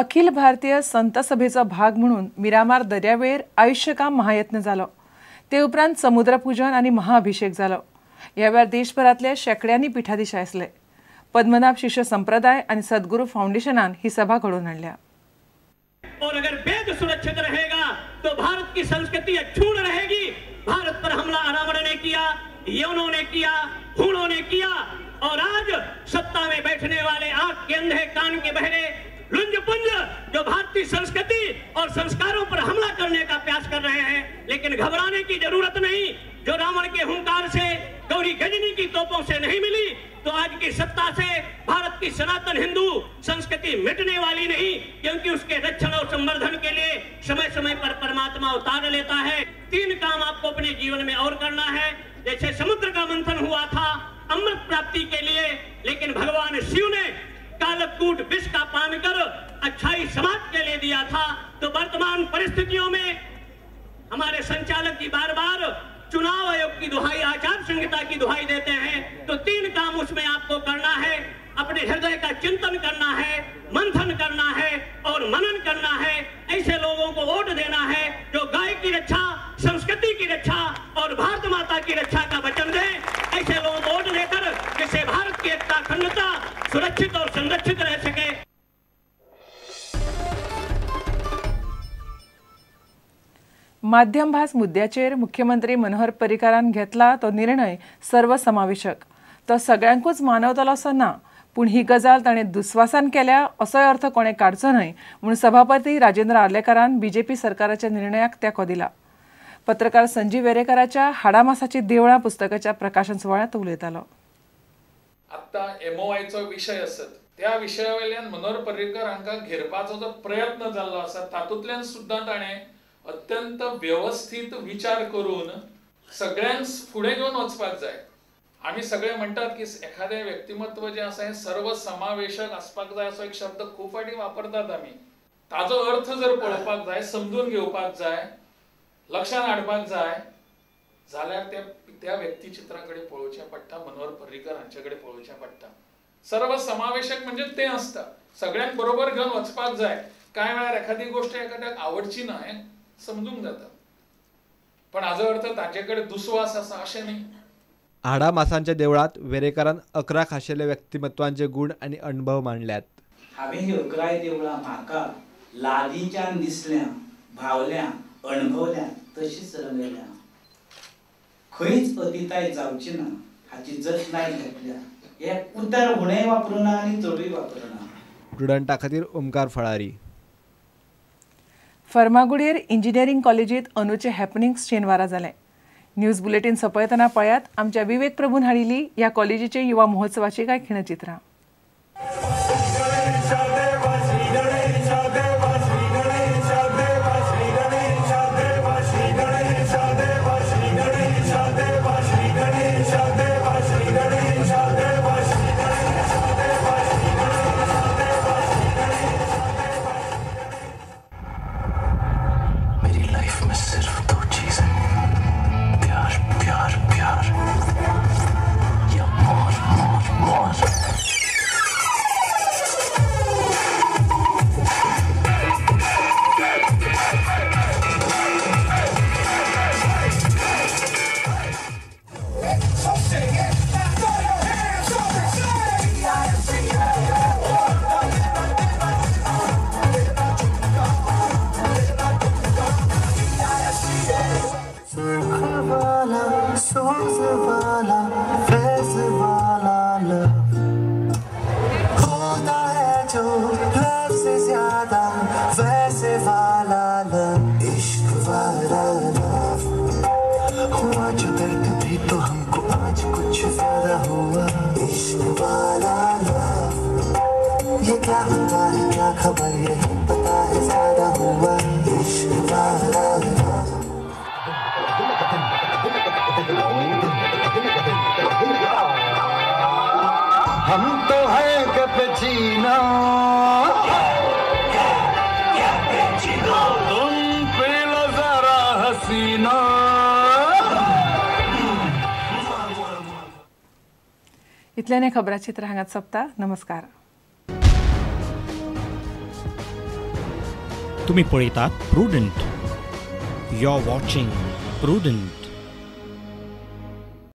अखिल भारतीय संत सभेचो भाग म्हणून मिरामार दर्यावेळेर आयुष्यकाम महायत्न जालो. ते उपरांत समुद्रपूजन आनी महाअभिषेक जालो. ह्या वेळार देशभरांतले शेंकड्यांनी पिठाधीश आसले. पद्मनाभ शिष्य संप्रदाय आनी सद्गुरू फाउंडेशनान ही सभा घडोवन हाडल्या. और अगर वेद सुरक्षित रहेगा तो भारत की संस्कृति अक्षुण्ण रहेगी. भारत पर हमला रावण ने किया, यवनों ने किया, हुणों ने किया और आज सत्ता में बैठने वाले आंख के अंधे कान के बहरे लुंज पुंज जो भारतीय संस्कृति और संस्कारों पर हमला करने का प्रयास कर रहे हैं। लेकिन घबराने की जरूरत नहीं। जो रावण के हुंकार से, गौरी गजनी की तोपों से नहीं मिली तो आज की सत्ता से भारत की सनातन हिंदू संस्कृति मिटने वाली नहीं, क्योंकि उसके रक्षण और संवर्धन के लिए समय समय पर परमात्मा अवतार लेता है। 3 काम आपको अपने जीवन में और करना है। जैसे समुद्र का मंथन हुआ था अमृत प्राप्ति के लिए, लेकिन भगवान शिव ने कालकूट विष का पान कर अच्छाई समाज के लिए दिया था। तो वर्तमान परिस्थितियों में हमारे संचालक जी बार बार चुनाव आयोग की दुहाई, आचार संहिता की दुहाई देते हैं। तो 3 काम उसमें आपको करना है। अपने हृदय का चिंतन करना है, मंथन करना है और मनन करना है। ऐसे लोगों को वोट देना है जो गाय की रक्षा, संस्कृति की रक्षा और भारत माता की रक्षा का वचन दें। ऐसे लोगों को वोट देकर जिससे भारत की एकता अखंडता सुरक्षित और संरक्षित रह सके। माध्यम भास मुद्द्याचेर मुख्यमंत्री मनोहर पर्रीकारान घेतला तो निर्णय सर्वसमावेशक, तो सगळ्यांकूच मानवतलो असो ना, पूण ही गजाल ताणें दुस्वासान केल्या असोय अर्थ कोणें काडचो न्हय म्हूण सभापती राजेंद्र आर्लेकारान बीजेपी सरकाराच्या निर्णयाक तेंको दिला. पत्रकार संजीव वेरेकराच्या हाडामासाची देवळां पुस्तकाच्या प्रकाशन सुवाळ्यांत उलयतालो. आत्तां एमओआयचो विशय आसत त्या विशया वयल्यान मनोहर पर्रीकर हांकां घेरपाचो जो प्रयत्न जाल्लो आसा तातूंतल्यान सुद्दां ताणें अत्यंत व्यवस्थीत विचार करून सगळ्यांक फुडें घेवन वचपाक जाय. आमी सगळे म्हणटात की एखादें व्यक्तिमत्व जें आसा हें सर्वसमावेशक आसपाक जाय असो एक शब्द खूब फावटी वापरतात आमी. ताजो अर्थ जर पळोवपाक जाय, समजून घेवपाक जाय, लक्षांत हाडपाक जाय जाल्यार त्या व्यक्तिचित्रा कडेन पळोवचें पडटा, मनोहर पर्रीकर हांचे कडेन पळोवचें पडटा. सर्वसमावेशक म्हणजे तें आसता, सगळ्यांक बरोबर घेवन वचपाक जाय. कांय वेळार एखादी गोश्ट एखाद्याक आवडची ना हें समजूंक जाता, पण हाजो अर्थ ताचे कडेन दुस्वास आसा अशें न्ही. हाडामासांच्या देवळात वेरेकरान 11 खाशेले व्यक्तिमत्वांचे गुण आनी अणभव मांडल्यात. हांवें ही 11 देवळां म्हाका लागींच्यान दिसल्या, भावल्या, अणभवल्या, तशीच रंगयल्या. खंयच अतिताय जावची ना हाची जतनाय घेतल्या. हे उतर उणें वापरूना आनी चडूय वापरूना. प्रुडंटा खातीर ओमकार फळारी. फर्मागुडयेर इंजिनियरींग कॉलेजीत अंदूचे हॅपनिंग्स शेनवारा जालें. न्यूज बुलेटीन सोंपयतना पळयात आमच्या विवेक प्रभून हाडिल्ली ह्या कॉलेजीचे युवा महोत्सवाची कांय खिणचित्रां. हम तो है कैपेचिनो, तुम पी लो जरा हसीनो. इतल्याने खबराचित्र हांगात सोंपता. नमस्कार. तुम्ही पळयतात Prudent. You are watching Prudent.